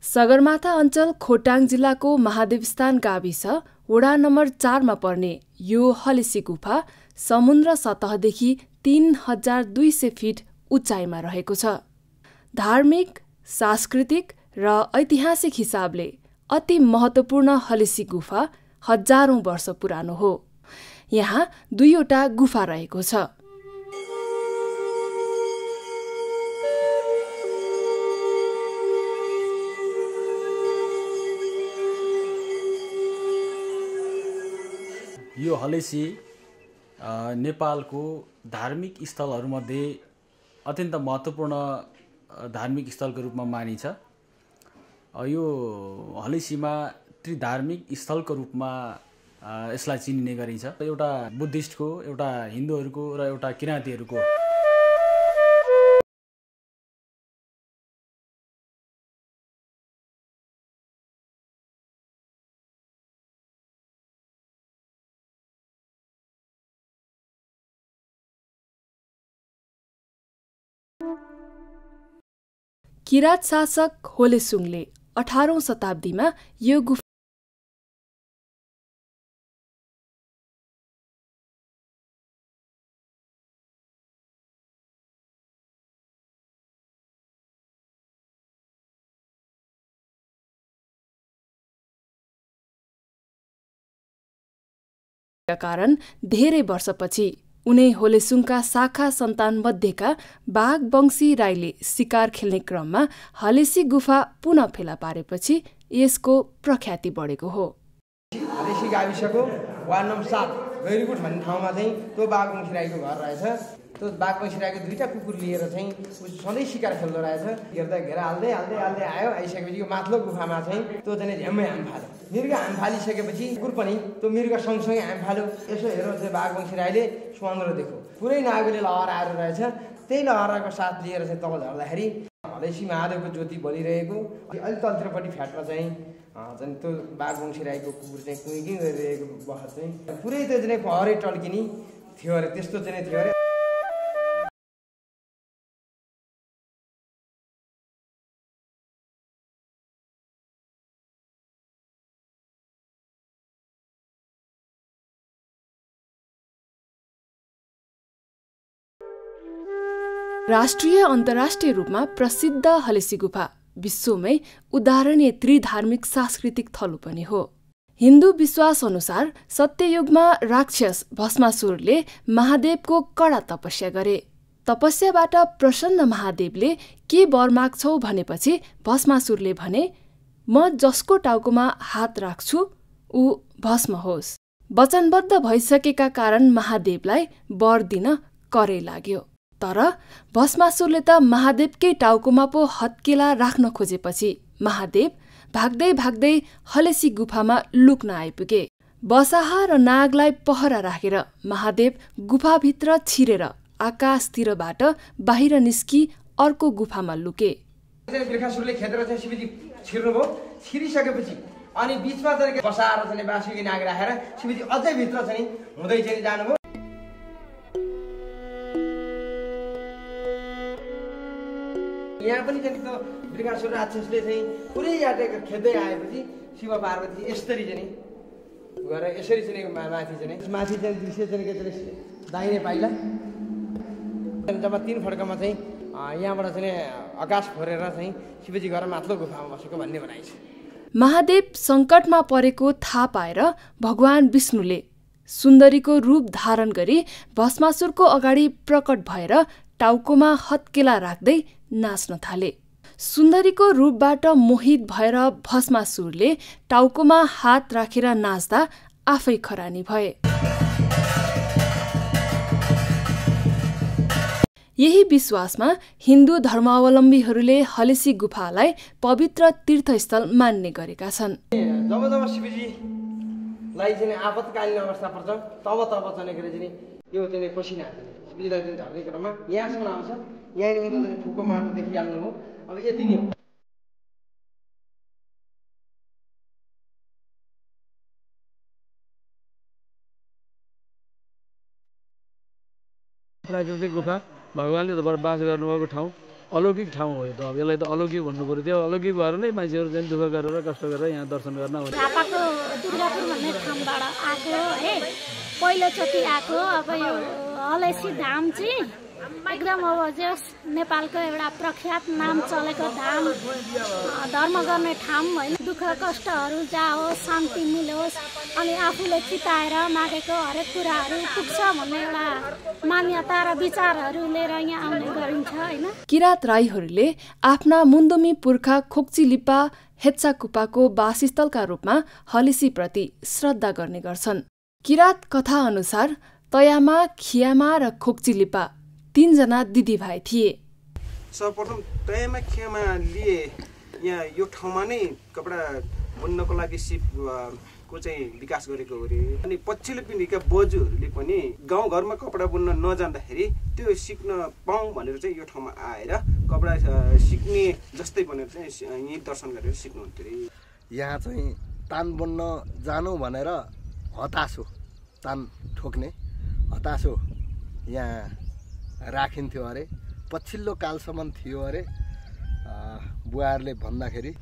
सगरमाथा अञ्चल खोटाङ जिल्लाको महादेवस्थान गाविस वडा नम्बर 4 मा पर्ने यो हलेसी गुफा समुद्र सतहदेखि 3200 फिट उचाइमा रहेको छ। धार्मिक, सांस्कृतिक र ऐतिहासिक हिसाबले अति महत्त्वपूर्ण हलेसी गुफा हजारौं वर्ष पुरानो हो। यहाँ 2वटा गुफा रहेको छ। यो हलेसी नेपालको धार्मिक स्थलहरूमध्ये अत्यन्त महत्त्वपूर्ण धार्मिक स्थलको रूपमा मानिन्छ। यो हलेसीमा त्रिधार्मिक स्थलको रूपमा यसलाई चिनिने गरिन्छ। एउटा बुद्धिस्टको, एउटा हिन्दूहरूको र एउटा किराँतीहरूको। किराँत शासक होलेसुङले 18औं शताब्दीमा यो गुफा कारण धेरै वर्षपछि उनै होलेसुङका शाखा सन्तान मध्येका बाघवंशी राईले शिकार खेल्ने क्रममा हलेसी गुफा पुनः फेला पारेपछि यसको प्रख्याति बढेको हो। हलेसी गाविसको वार्ड नम्बर 7 गैरीकोट भन्ने ठाउँमा चाहिँ त्यो बाघवंशी राईको घर रहेछ। त्यो बाघवंशी राईको 2टा कुकुर लिएर चाहिँ सधैँ शिकार खेल्दो रहेछ। हेर्दा घेरा हाल्दै आयो। आइसकेपछि यो माथिल्लो गुफामा चाहिँ त्यो चाहिँ झ्याम्मै हाम फाल्यो। मृग हाम फालिसकेपछि कुकुर पनि त्यो मृग सँगसँगै हाम फाल्यो। यसो हेरेर चाहिँ बाघवंशी राईले सुहाउँदो देखो पुरै नागुले लहरा आएर रहेछ। त्यही लहराको साथ लिएर चाहिँ तल झर्दाखेरि हलेसी महादेवको ज्योति बलिरहेको, अलि तलतिरपट्टि फ्याटमा चाहिँ त्यो बाघवंशी राईको कुकुर चाहिँ कुइकिङ गरिरहेको बहर चाहिँ पुरै त्यो चाहिँ पहरै टल्किने थियो अरे। त्यस्तो चाहिँ थियो अरे। राष्ट्रिय अन्तर्राष्ट्रिय रूपमा प्रसिद्ध हलेसी गुफा विश्वमै उदाहरणीय त्रिधार्मिक सांस्कृतिक थलो पनि हो। हिन्दू विश्वास अनुसार सत्ययुगमा राक्षस भस्मासुरले महादेवको कडा तपस्या गरे। तपस्याबाट प्रसन्न महादेवले के वर माग्छौ भनेपछि भस्मासुरले भने, म जसको टाउकोमा हात राख्छु ऊ भस्म होस्। वचनबद्ध भइसकेका कारण महादेवलाई वर दिन करै लाग्यो। तर भस्मासुरले त महादेवकै टाउकोमा पो हत्केला राख्न खोजेपछि महादेव भाग्दै भाग्दै हलेसी गुफामा लुक्न आइपुगे। बसाहा र नागलाई पहरा राखेर महादेव गुफाभित्र छिरेर आकाशतिरबाट बाहिर निस्की अर्को गुफामा लुके। वृषासुरले खेदेर चाहिँ शिवजी छिर्नुभयो। छिरिसकेपछि अनि बीचमा चाहिँ बसाहा र चाहिँ बासुकी नाग राखेर शिवजी अझै भित्र चाहिँ हुँदै चाहिँ जानुभयो। यहाँ पनि चाहिँ त्यो वृषासुर राक्षसले चाहिँ पुरै याटेको खेद्दै आएपछि शिव पार्वती यसरी चाहिँ गएर यसरी चाहिँ माथि चाहिँ दृश्य चाहिँ दाहिने पाइला जब 3 फड्कामा चाहिँ यहाँबाट चाहिँ आकाश फोरेर चाहिँ शिवजी गएर माथिल्लो गुफामा बसेको भन्ने भनाइ छ। महादेव सङ्कटमा परेको थाहा पाएर भगवान विष्णुले सुन्दरीको रूप धारण गरी भस्मासुरको अगाडि प्रकट भएर टाउकोमा हत्केला राख्दै नाच्न थाले। सुन्दरीको रूपबाट मोहित भएर भस्मासुरले टाउकोमा हात राखेर नाच्दा आफै खरानी भए। यही विश्वासमा हिन्दू धर्मावलम्बीहरूले हलेसी गुफालाई पवित्र तीर्थस्थल मान्ने गरेका छन्। जब शिवजीलाई चाहिँ आपतकालीन अवस्था पर्छ तब चाहिँ यो चाहिँ पसिना शिवजीलाई चाहिँ झर्ने क्रममा यहाँसम्म आउँछ। यहाँनिर फुको माटो देखिहाल्नु हो। अब यति नै हो। प्राकृतिक गुफा भगवानले बास गर्नुभएको ठाउँ अलौकिक ठाउँ हो त। अब यसलाई त अलौकिक भन्नु पर्यो। त्यो अलौकिक भएर नै मान्छेहरू चाहिँ दुःख गरेर कष्ट गरेर यहाँ दर्शन गर्न आउँछ। झापाको दुर्गापुर भन्ने ठाउँबाट आएको है, पहिलोचोटि आएको। अब यो हलेसी धाम चाहिँ एकदम अब जस नेपालको एउटा प्रख्यात नाम चलेको धाम, धर्म गर्ने ठाउँ होइन। दुःख कष्टहरू जाओस्, शान्ति मिलोस्, अनि आफूले चिताएर मागेको हरेक कुराहरू पुग्छ भन्ने एउटा मान्यता र विचारहरू लिएर यहाँ आउने गरिन्छ होइन। किरात राईहरूले आफ्ना मुन्दुमी पुर्खा खोक्चिलिप्पा हेच्चाकुपाको वासस्थलका रूपमा हलेसीप्रति श्रद्धा गर्ने गर्छन्। किरात कथा अनुसार तयामा, खियामा र खोक्चिलिप्पा 3 जना दिदीभाइ थिए। सर्वप्रथम तयामा खियामाले यहाँ यो ठाउँमा नै कपडा बुन्नको लागि सिपको चाहिँ विकास गरेको अरे। अनि पछिल्लो पिँढीका बोजूहरूले पनि गाउँघरमा कपडा बुन्न नजान्दाखेरि त्यो सिक्न पाऊँ भनेर चाहिँ यो ठाउँमा आएर कपडा सिक्ने जस्तै भनेर चाहिँ यहीँ दर्शन गरेर सिक्नुहुन्थ्यो अरे। यहाँ चाहिँ तान बुन्न जानु भनेर हतासो, तान ठोक्ने हतासो यहाँ राखिन्थ्यो अरे। पछिल्लो कालसम्म थियो अरे बुवाहरूले भन्दाखेरि।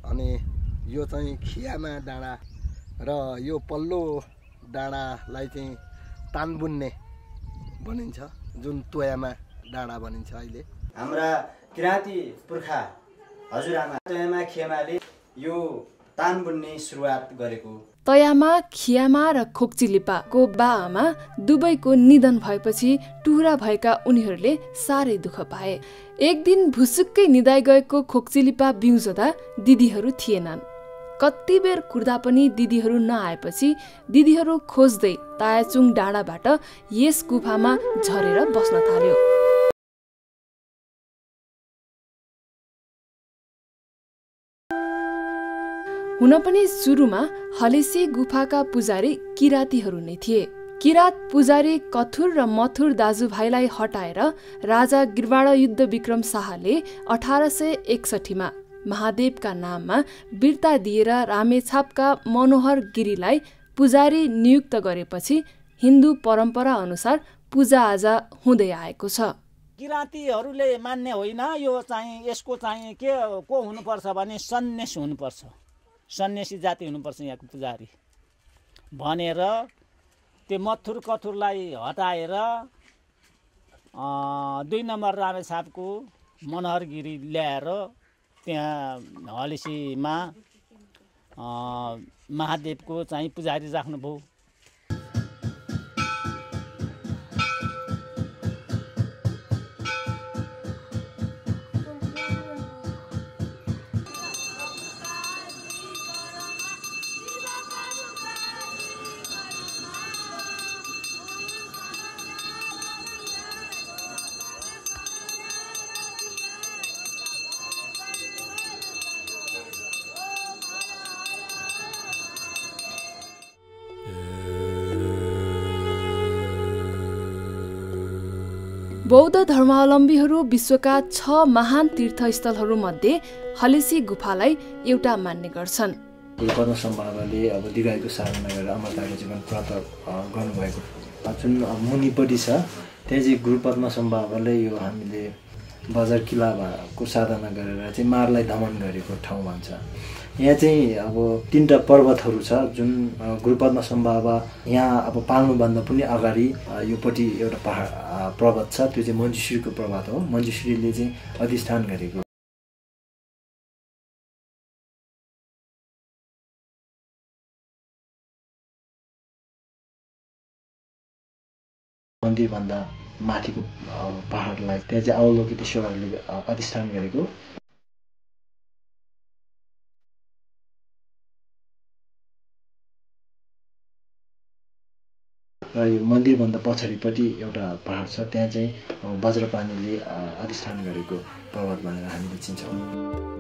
अनि यो चाहिँ खियामा डाँडा र यो पल्लो डाँडालाई चाहिँ तान बुन्ने भनिन्छ, जुन तोयामा डाँडा भनिन्छ अहिले। हाम्रा किराँती पुर्खा हजुरआमा तयामा खियामाले यो तान बुन्ने सुरुवात गरेको। तयामा, खियामा र खोक्चिलिप्पाको बाआमा दुवैको निधन भएपछि टुहुरा भएका उनीहरूले साह्रै दुःख पाए। एक दिन भुसुक्कै निदाइ गएको खोक्चिलिप्पा बिउजदा दिदीहरू थिएनन्। कति बेर कुर्दा पनि दिदीहरू नआएपछि दिदीहरू खोज्दै तायाचुङ डाँडाबाट यस गुफामा झरेर बस्न थाल्यो। हुन पनि सुरुमा हलेसी गुफाका पुजारी किरातीहरू नै थिए। किरात पुजारी कथुर र मथुर दाजुभाइलाई हटाएर राजा गिरवाड युद्ध विक्रम शाहले 1861मा महादेवका नाममा वीरता दिएर रामेछापका मनोहर गिरीलाई पुजारी नियुक्त गरेपछि हिन्दू परम्परा अनुसार पूजाआजा हुँदै आएको छ। किरातीहरूले मान्ने होइन, यो चाहिँ यसको चाहिँ के को हुनुपर्छ भने सन्यासी हुनुपर्छ, सन्यासी जाति हुनुपर्छ यहाँको पुजारी भनेर त्यो मथुर कथुरलाई हटाएर 2 नम्बर रामेछापको मनोहर गिरी ल्याएर त्यहाँ हलेसीमा महादेवको चाहिँ पुजारी राख्नुभयो। बौद्ध धर्मावलम्बीहरू विश्वका 6 महान तीर्थस्थलहरूमध्ये हलेसी गुफालाई एउटा मान्ने गर्छन्। गुरुपद्म सम्भावले अब दीर्घायुको साधना गरेर अमरताको जीवन प्राप्त गर्नुभएको जुन मुनिपट्टि छ त्यहाँ चाहिँ गुरुपद्म सम्भावले यो हामीले बजार किल्लाको साधना गरेर चाहिँ मारलाई दमन गरेको ठाउँ भन्छ। यहाँ चाहिँ अब 3टा पर्वतहरू छ जुन गुरुपद्म सम्भाव यहाँ अब पाल्नुभन्दा पनि अगाडि योपट्टि एउटा पहाड पर्वत छ, त्यो चाहिँ मञ्जुश्रीको पर्वत हो। मञ्जुश्रीले चाहिँ अधिष्ठान गरेको। मन्दिरभन्दा माथिको पहाडलाई त्यहाँ चाहिँ अवलोकितेश्वरहरूले अधिष्ठान गरेको। र यो मन्दिरभन्दा पछाडिपट्टि एउटा पहाड छ, त्यहाँ चाहिँ वज्रपाणिले अधिष्ठान गरेको पर्वत भनेर हामीले चिन्छौँ।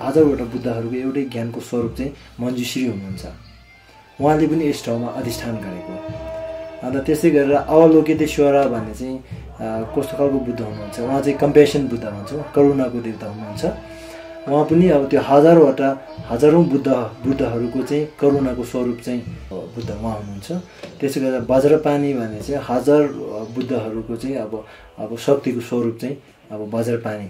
हजारवटा बुद्धहरूको एउटै ज्ञानको स्वरूप चाहिँ मञ्जुश्री हुनुहुन्छ। उहाँले पनि यस ठाउँमा अधिष्ठान गरेको अन्त त्यसै गरेर अवलोकितेश्वर भन्ने चाहिँ कस्तो खालको बुद्ध हुनुहुन्छ, उहाँ चाहिँ कम्पेसन बुद्ध भन्छौँ, करुणाको देवता हुनुहुन्छ। उहाँ पनि अब त्यो हजारौँ बुद्धहरूको चाहिँ करुणाको स्वरूप चाहिँ बुद्ध उहाँ हुनुहुन्छ। त्यसै गरेर वज्रपानी भन्ने चाहिँ 1000 बुद्धहरूको चाहिँ अब शक्तिको स्वरूप चाहिँ अब वज्रपानी,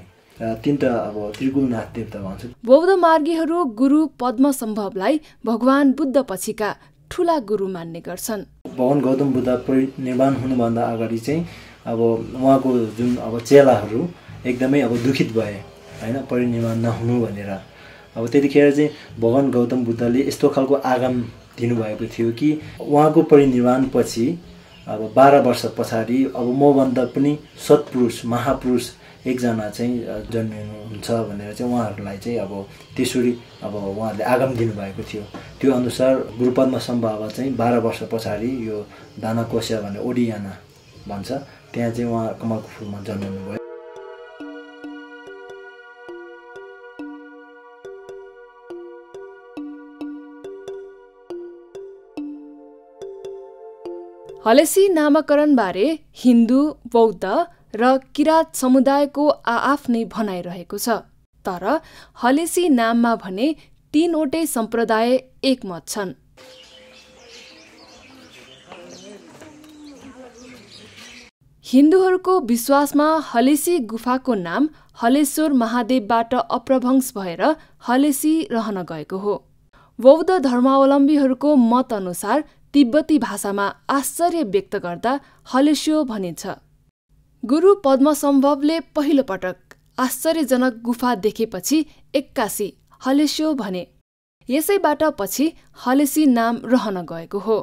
तीनटा अब त्रिकुलनाथ देवता भन्छ। बौद्ध मार्गीहरू गुरु पद्मसम्भवलाई भगवान बुद्ध पछिका ठुला गुरु मान्ने गर्छन्। भगवान गौतम बुद्ध परिनिर्वाण हुनुभन्दा अगाडि चाहिँ अब उहाँको जुन अब चेलाहरू एकदमै अब दुखित भए हैन, परिनिर्वाण नहुनु भनेर। अब त्यतिखेर चाहिँ भगवान गौतम बुद्धले यस्तो खालको आगम दिनुभएको थियो कि उहाँको परिनिर्वाण पछि अब 12 वर्ष पछाडि अब मभन्दा पनि सत्पुरुष महापुरुष एकजना चाहिँ जन्मिनुहुन्छ भनेर चाहिँ उहाँहरूलाई चाहिँ अब त्यसरी अब उहाँहरूले आगम दिनुभएको थियो। त्यो अनुसार गुरुपद्म सम्भव चाहिँ 12 वर्ष पछाडि यो दानाकोस्या भन्ने ओडियाना भन्छ, त्यहाँ चाहिँ उहाँ कमलको फुलमा जन्मिनु भयो। हलेसी नामकरणबारे हिन्दू, बौद्ध र किरात समुदायको आआफ्नै भनाइरहेको छ। तर हलेसी नाममा भने 3वटै सम्प्रदाय एकमत छन्। हिन्दूहरूको विश्वासमा हलेसी गुफाको नाम हलेश्वर महादेवबाट अप्रभंश भएर हलेसी रहन गएको हो। बौद्ध धर्मावलम्बीहरूको मत अनुसार तिब्बती भाषामा आश्चर्य व्यक्त गर्दा हलेस्यो भनिन्छ। गुरु पद्मसम्भवले पहिलो पटक आश्चर्यजनक गुफा देखेपछि 81 हलेस्यो भने। यसैबाट पछि हलेसी नाम रहन गएको हो।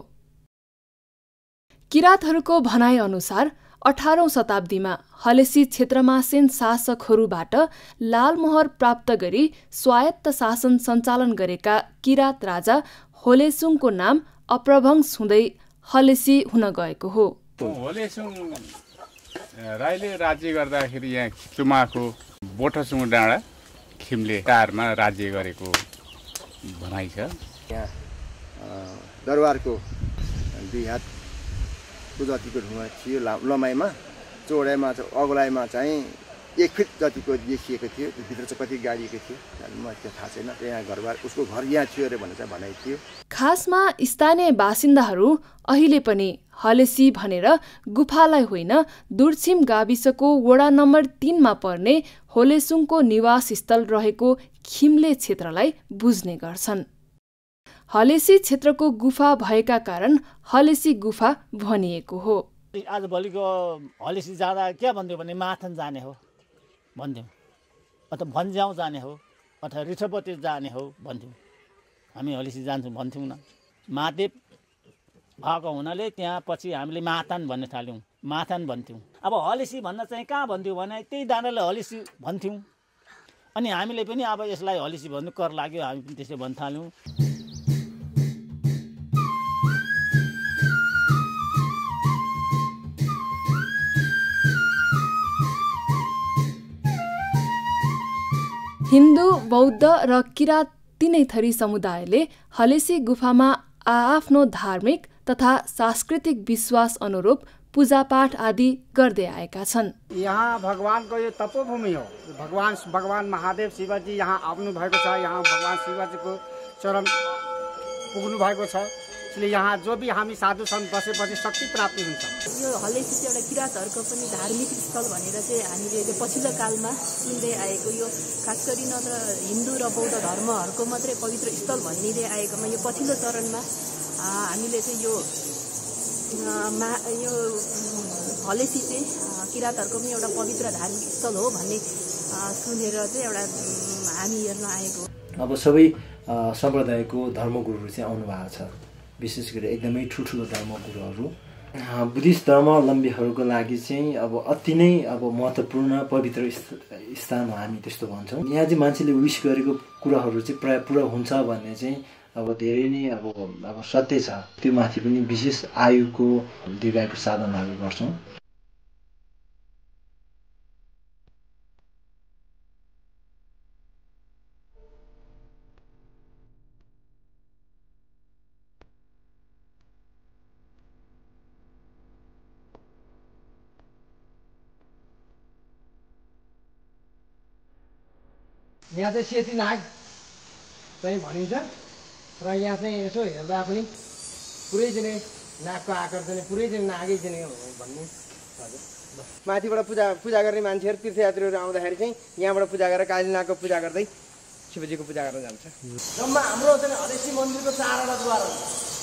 किरातहरूको भनाइ अनुसार 18औं शताब्दीमा हलेसी क्षेत्रमासेन शासकहरूबाट लालमोहर प्राप्त गरी स्वायत्त शासन सञ्चालन गरेका किरात राजा होलेसुङको नाम अप्रभंश हुँदै हलेसी हुन गएको हो। होलेसुङ राईले राज्य गर्दाखेरि यहाँ चुमाको बोटसुङ डाँडा खिम्ले टारमा राज्य गरेको भनाइ छ। यहाँ दरबारको 2 हातको जतिको ढुङ्गा थियो लमाइमा, चौडाइमा अगुलाइमा चाहिँ 1 फिट जतिको देखिएको थियो। भित्र चाहिँ कति गाडिएको थियो मलाई त्यो थाहा छैन। यहाँ घरबार उसको घर यहाँ थियो अरे भनेर चाहिँ भनाइ थियो। खासमा स्थानीय बासिन्दाहरू अहिले पनि हलेसी भनेर गुफालाई होइन, दुर्छिम गाविसको वडा नम्बर 3 मा पर्ने होलेसुङको निवास स्थल रहेको खिम्ले क्षेत्रलाई बुझ्ने गर्छन्। हलेसी क्षेत्रको गुफा भएका कारण हलेसी गुफा भनिएको हो। आज भोलिको हलेसी जाँदा के भन्थ्यो भने माथन जाने हो भन्थ्यौँ, अथवा भन्ज्याउ जाने हो, अथवा रिठपति जाने हो भन्थ्यौँ। हामी हलेसी जान्छौँ भन्थ्यौँ न। महादेव भएको हुनाले त्यहाँ पछि हामीले माथान भन्ने थाल्यौँ, माथान भन्थ्यौँ। अब हलेसी भन्न चाहिँ कहाँ भन्थ्यौँ भने त्यही डाँडालाई हलेसी भन्थ्यौँ। अनि हामीले पनि अब यसलाई हलेसी भन्नु कर लाग्यो, हामी पनि त्यसै भन्न थाल्यौँ। हिन्दू, बौद्ध र किरात तीनै थरी समुदायले हलेसी गुफामा आआफ्नो धार्मिक तथा सांस्कृतिक विश्वास अनुरूप पूजापाठ आदि गर्दै आएका छन्। यहाँ भगवानको यो तपोभूमि हो। भगवान महादेव शिवजी यहाँ आउनु भएको छ। यहाँ भगवान शिवजीको चरण पुग्नु भएको छ। इसलिए यहाँ जो भी हामी साधु सन्त बसेपछि शक्ति प्राप्ति हुन्छ। यो हलेसी चाहिँ एउटा किरातहरूको पनि धार्मिक स्थल भनेर चाहिँ हामीले पछिल्लो कालमा सुन्दै आएको, यो खास गरी न त हिन्दू र बौद्ध धर्महरूको मात्रै पवित्र स्थल भनिँदै आएकोमा यो पछिल्लो चरणमा हामीले चाहिँ यो हलेसी चाहिँ किरातहरूको पनि एउटा पवित्र धार्मिक स्थल हो भन्ने सुनेर चाहिँ एउटा हामी हेर्न आएको। अब सबै सम्प्रदायको धर्मगुरुहरू चाहिँ आउनु भएको छ। विशेष गरी एकदमै ठुल्ठुलो धर्मगुरुहरू बुद्धिस्ट धर्मावलम्बीहरूको लागि चाहिँ अब अति नै अब महत्त्वपूर्ण पवित्र स्थान हो, हामी त्यस्तो भन्छौँ। यहाँ चाहिँ मान्छेले विश गरेको कुराहरू चाहिँ प्राय पुरा हुन्छ भन्ने चाहिँ अब धेरै नै अब सत्य छ। त्यो माथि पनि विशेष आयुको दीर्घायुको साधनाहरू गर्छौँ। यहाँ चाहिँ सेती नाग चाहिँ भनिन्छ र यहाँ चाहिँ यसो हेर्दा पनि पुरै चाहिँ नागको आकार चाहिँ पुरै चाहिँ नागै चाहिँ हो भन्ने हजुर माथिबाट पूजा गर्ने मान्छेहरू तीर्थयात्रीहरू आउँदाखेरि चाहिँ यहाँबाट पूजा गरेर काली नागको पूजा गर्दै शिवजीको पूजा गर्न जान्छ। जम्मा हाम्रो चाहिँ हरेसी मन्दिरको 4वटा द्वार हो।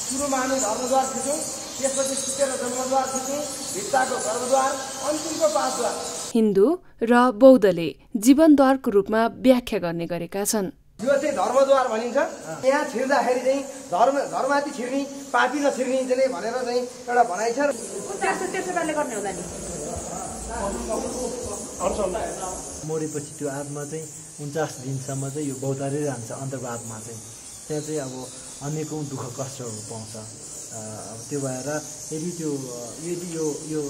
सुरुमा हामी धर्मद्वार खिच्यौँ, त्यसपछि सुतेर जन्मद्वार खिच्यौँ, भित्ताको गर्भद्वार, अन्तिमको 5 द्वार। हिन्दू र बौद्धले जीवनद्वारको रूपमा व्याख्या गर्ने गरेका छन्। यो चाहिँ धर्मद्वार भनिन्छ। यहाँ छिर्दाखेरि चाहिँ धर्माथि छिर्ने पापी नछिर्ने चाहिँ भनेर चाहिँ एउटा भनाइ छ। त्यसो गर्ने होला नि मोडेपछि त्यो आत्मा चाहिँ 49 दिनसम्म चाहिँ यो बौतारै रहन्छ अन्तर्भावमा चाहिँ। त्यहाँ चाहिँ अब अनेकौँ दुःख कष्टहरू पाउँछ। अब त्यो भएर यदि यो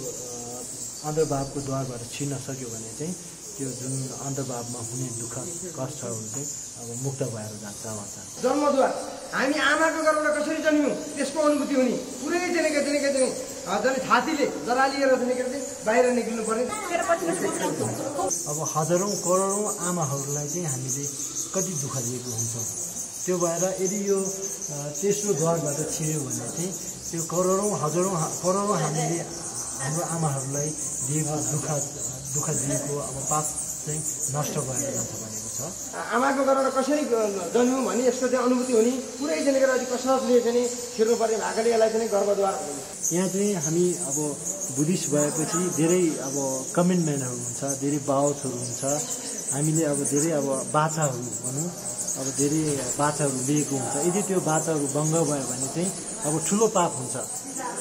अन्तर्भावको द्वारबाट छिर्न सक्यो भने चाहिँ त्यो जुन अन्तर्भावमा हुने दुःख कष्टहरू चाहिँ अब मुक्त भएर जान्छ भन्छ। जन्मद्वार हामी आमाको गर्भबाट कसरी जन्म्यौँ त्यसको अनुभूति हुने पुरै जने छातीले जरा लिएर चाहिँ बाहिर निक्लिनु पर्ने। अब हजारौँ करोडौँ आमाहरूलाई चाहिँ हामीले कति दुःख दिएको हुन्छौँ। त्यो भएर यदि यो तेस्रो द्वारबाट छिर्यो भने चाहिँ त्यो करोडौँ हामीले हाम्रो आमाहरूलाई दिएको दुःख दिएको अब पाप चाहिँ नष्ट भएर जान्छ भनेको छ। आमाको गर्भबाट कसरी जन्म्यौँ भने यसको चाहिँ अनुभूति हुने पुरै जनेर अलिक कसरतले चाहिँ छिर्नुपर्ने भएकोले यसलाई चाहिँ गर्भद्वार भनिन्छ। यहाँ चाहिँ हामी अब बुद्धिस्ट भएपछि धेरै अब कमिटमेन्टहरू हुन्छ, धेरै बाउसहरू हुन्छ। हामीले अब धेरै अब बाचाहरू भनौँ, अब धेरै बाचाहरू लिएको हुन्छ। यदि त्यो बाचाहरू भङ्ग भयो भने चाहिँ अब ठुलो पाप हुन्छ।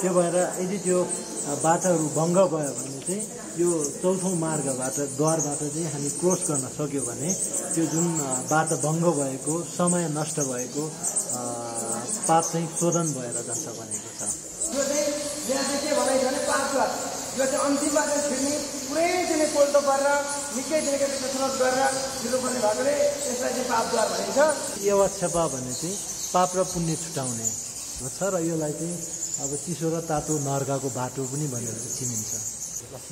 त्यो भएर यदि त्यो बाचाहरू भङ्ग भयो भने चाहिँ यो चौथो मार्गबाट द्वारबाट चाहिँ हामी क्रस गर्न सक्यो भने त्यो जुन बाचा भङ्ग भएको समय नष्ट भएको पाप चाहिँ शोधन भएर जान्छ भनेको छ। यो चाहिँ यहाँ चाहिँ के भनाइ छ भने 5 द्वार यो चाहिँ अन्तिममा चाहिँ छिर्ने पुरै चाहिँ पोल्टो गरेर निकै चाहिँ कसरत गरेर छिर्नुपर्ने भएकोले यसलाई चाहिँ 5 द्वार भनिन्छ। यवक्षेपा भने चाहिँ पाप र पुण्य छुटाउने छ र यसलाई चाहिँ अब चिसो र तातो नर्काको बाटो पनि भनेर चिनिन्छ।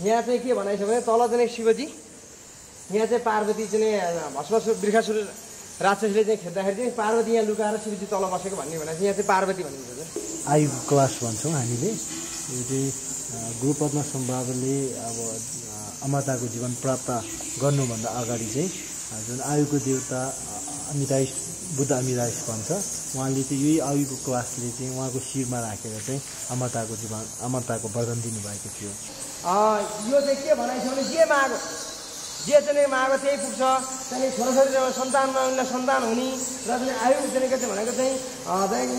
यहाँ चाहिँ के भनाइ छ भने तल चाहिँ शिवजी, यहाँ चाहिँ पार्वती चाहिँ भस्मासुर वृषासुर राक्षसले चाहिँ खेद्दाखेरि चाहिँ पार्वती यहाँ लुकाएर शिवजी तल बसेको भन्ने भने चाहिँ यहाँ चाहिँ पार्वती भनिन्छ। आयु क्लास भन्छौँ हामीले। यो चाहिँ गुरुपद्मा सम्भावले अब अमरताको जीवन प्राप्त गर्नुभन्दा अगाडि चाहिँ जुन आयुको देवता अमिताइस बुद्ध अमिताइस भन्छ, उहाँले चाहिँ यही आयुको क्लासले चाहिँ उहाँको शिरमा राखेर चाहिँ अमरताको वरदान दिनुभएको थियो। यो चाहिँ के भनाइ छ भने जे चाहिँ मागो त्यही पुग्छ। चाहिँ छोराछोरी सन्तान उनलाई सन्तान हुने र चाहिँ आयु चाहिँ भनेको चाहिँ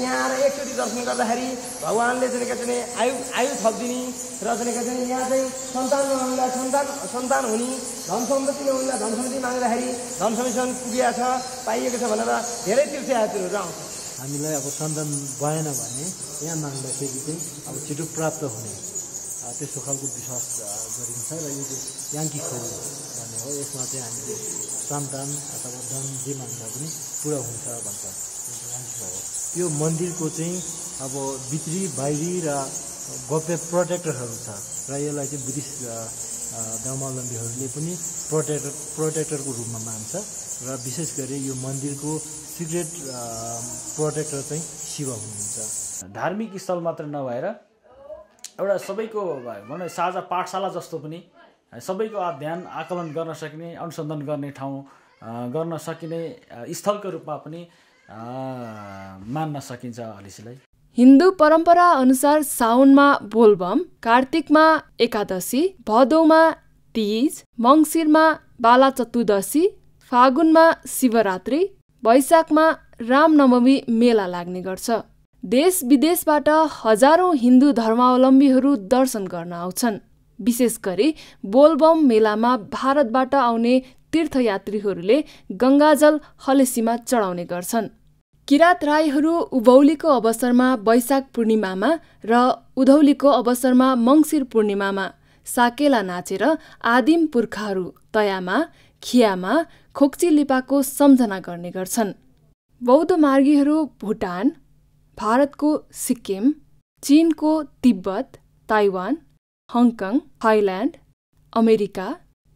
यहाँ आएर एकचोटि दर्शन गर्दाखेरि भगवान्ले चाहिँ आयु थपिदिने र चाहिँ यहाँ चाहिँ सन्तान उनलाई सन्तान हुने, धन सम्पत्तिमा उनलाई धन सम्पत्ति माग्दाखेरि धन सम्पत्तिसम्म पुगेको छ पाइएको छ भनेर धेरै तीर्थयात्रीहरू आउँछ। हामीलाई अब सन्तान भएन भने यहाँ माग्दाखेरि चाहिँ अब छिटो प्राप्त हुने त्यस्तो खालको विश्वास गरिन्छ र यो चाहिँ याङ्की खो भन्ने हो। यसमा चाहिँ हामीले सन्तान अथवा धन जे माग्दा पनि पुरा हुन्छ भन्छ। यो मन्दिरको चाहिँ अब भित्री बाहिरी र गोप्य प्रोटेक्टरहरू छ र यसलाई चाहिँ बुद्धिस्ट धर्मावलम्बीहरूले पनि प्रोटेक्टरको रूपमा मान्छ र विशेष गरी यो मन्दिरको सिक्रेट प्रोटेक्टर चाहिँ शिव हुनुहुन्छ। धार्मिक स्थल मात्र नभएर एउटा सबैको भनौँ साझा पाठशाला जस्तो पनि सबैको ध्यान आकलन गर्न सकिने, अनुसन्धान गर्ने ठाउँ गर्न सकिने स्थलको रूपमा पनि मान्न सकिन्छ हलेसीलाई। हिन्दू परम्परा अनुसार साउनमा बोलबम, कार्तिकमा एकादशी, भदौमा तीज, मङ्सिरमा बाला चतुर्दशी, फागुनमा शिवरात्रि, वैशाखमा रामनवमी मेला लाग्ने गर्छ। देश विदेशबाट हजारौं हिन्दू धर्मावलम्बीहरू दर्शन गर्न आउँछन्। विशेष गरी बोलबम मेलामा भारतबाट आउने तीर्थयात्रीहरूले गङ्गाजल हलेसीमा चढाउने गर्छन्। किरात राईहरू उभौलीको अवसरमा वैशाख पूर्णिमामा र उधौलीको अवसरमा मङ्सिर पूर्णिमामा साकेला नाचेर आदिम पुर्खाहरू तयामा, खियामा, खोक्ची लिपाको सम्झना गर्ने गर्छन्। बौद्ध मार्गीहरू भुटान, भारतको सिक्किम, चीनको Tibet, Taiwan, Hong Kong, Thailand, America,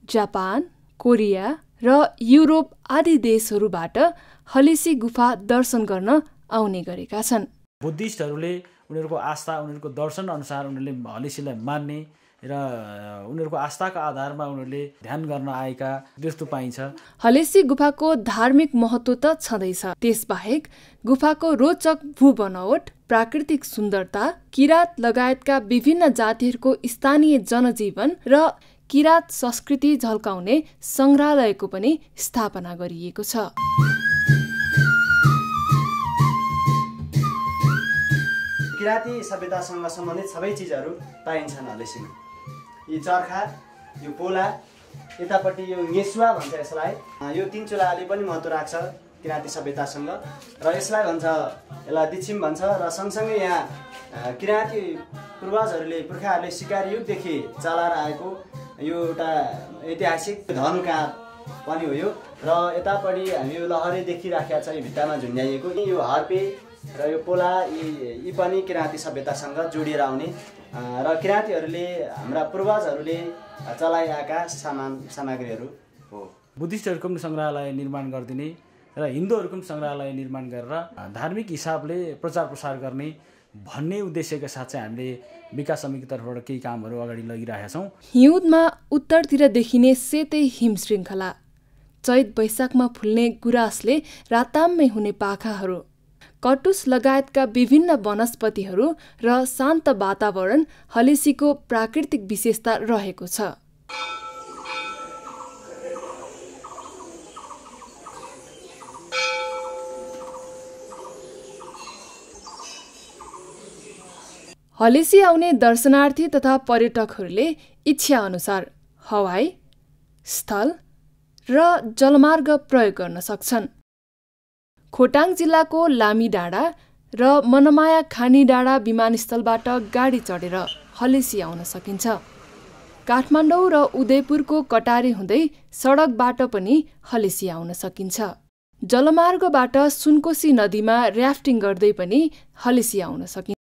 Japan, Korea, र युरोप आदि देशहरूबाट हलेसी गुफा दर्शन गर्न आउने गरेका छन्। बुद्धिस्टहरूले उनीहरूको आस्था उनीहरूको दर्शन अनुसार उनीहरूले हलेसीलाई मान्ने र उनीहरूको आस्थाका आधारमा उनीहरूले ध्यान गर्न आएका त्यस्तो पाइन्छ। हलेसी गुफाको धार्मिक महत्त्व त छँदैछ, त्यसबाहेक गुफाको रोचक भूबनावट, प्राकृतिक सुन्दरता, किरात लगायतका विभिन्न जातिहरूको स्थानीय जनजीवन र किरात संस्कृति झल्काउने संग्रहालयको पनि स्थापना गरिएको छ। किराँती सभ्यतासँग सम्बन्धित सबै चिजहरू पाइन्छन् हलेसीमा। यी चर्खा, यो पोला, यतापट्टि यो नेसुवा भन्छ यसलाई, यो 3 चुलाले पनि महत्त्व राख्छ किराँती सभ्यतासँग र यसलाई भन्छ, यसलाई दिक्षिम भन्छ र सँगसँगै यहाँ किराँती पुर्खाहरूले शिकार युगदेखि चलाएर आएको यो एउटा ऐतिहासिक धनुकाँड पनि हो यो। र यतापट्टि हामी यो लहरै देखिराखेका छ, यो भित्तामा झुन्ड्याइएको यो हर्पे र यो पोला यी पनि किराँती सभ्यतासँग जोडिएर आउने र किराँतीहरूले हाम्रा पूर्वजहरूले चलाइआएका सामग्रीहरू हो। बुद्धिस्टहरूको पनि सङ्ग्रहालय निर्माण गरिदिने र हिन्दूहरूको पनि सङ्ग्रहालय निर्माण गरेर धार्मिक हिसाबले प्रचार प्रसार गर्ने भन्ने उद्देश्यका साथ चाहिँ हामीले विकास समितिको तर्फबाट केही कामहरू अगाडि लगिरहेका छौँ। हिउँदमा उत्तरतिर देखिने सेतै हिम श्रृङ्खला, चैत वैशाखमा फुल्ने गुराँसले राताम्मै हुने पाखाहरू, कटुस लगायतका विभिन्न वनस्पतिहरू र शान्त वातावरण हलेसीको प्राकृतिक विशेषता रहेको छ। हलेसी आउने दर्शनार्थी तथा पर्यटकहरूले इच्छा अनुसार हवाई, स्थल र जलमार्ग प्रयोग गर्न सक्छन्। खोटाङ जिल्लाको लामी डाँडा र मनमाया खानी डाँडा विमानस्थलबाट गाडी चढेर हलेसी आउन सकिन्छ। काठमाडौँ र उदयपुरको कटारी हुँदै सडकबाट पनि हलेसी आउन सकिन्छ। जलमार्गबाट सुनकोशी नदीमा र्याफ्टिङ गर्दै पनि हलेसी आउन सकिन्छ।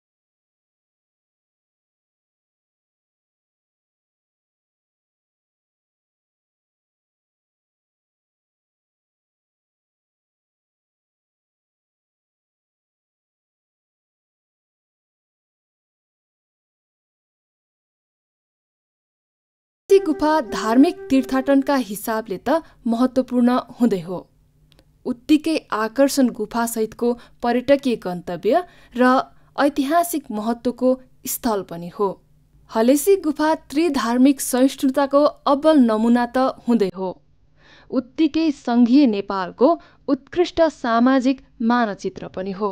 गुफा धार्मिक तीर्थाटनका हिसाबले त महत्त्वपूर्ण हुँदै हो, उत्तिकै आकर्षण गुफासहितको पर्यटकीय गन्तव्य र ऐतिहासिक महत्त्वको स्थल पनि हो। हलेसी गुफा त्रिधार्मिक सहिष्णुताको अब्बल नमुना त हुँदै हो, उत्तिकै सङ्घीय नेपालको उत्कृष्ट सामाजिक मानचित्र पनि हो।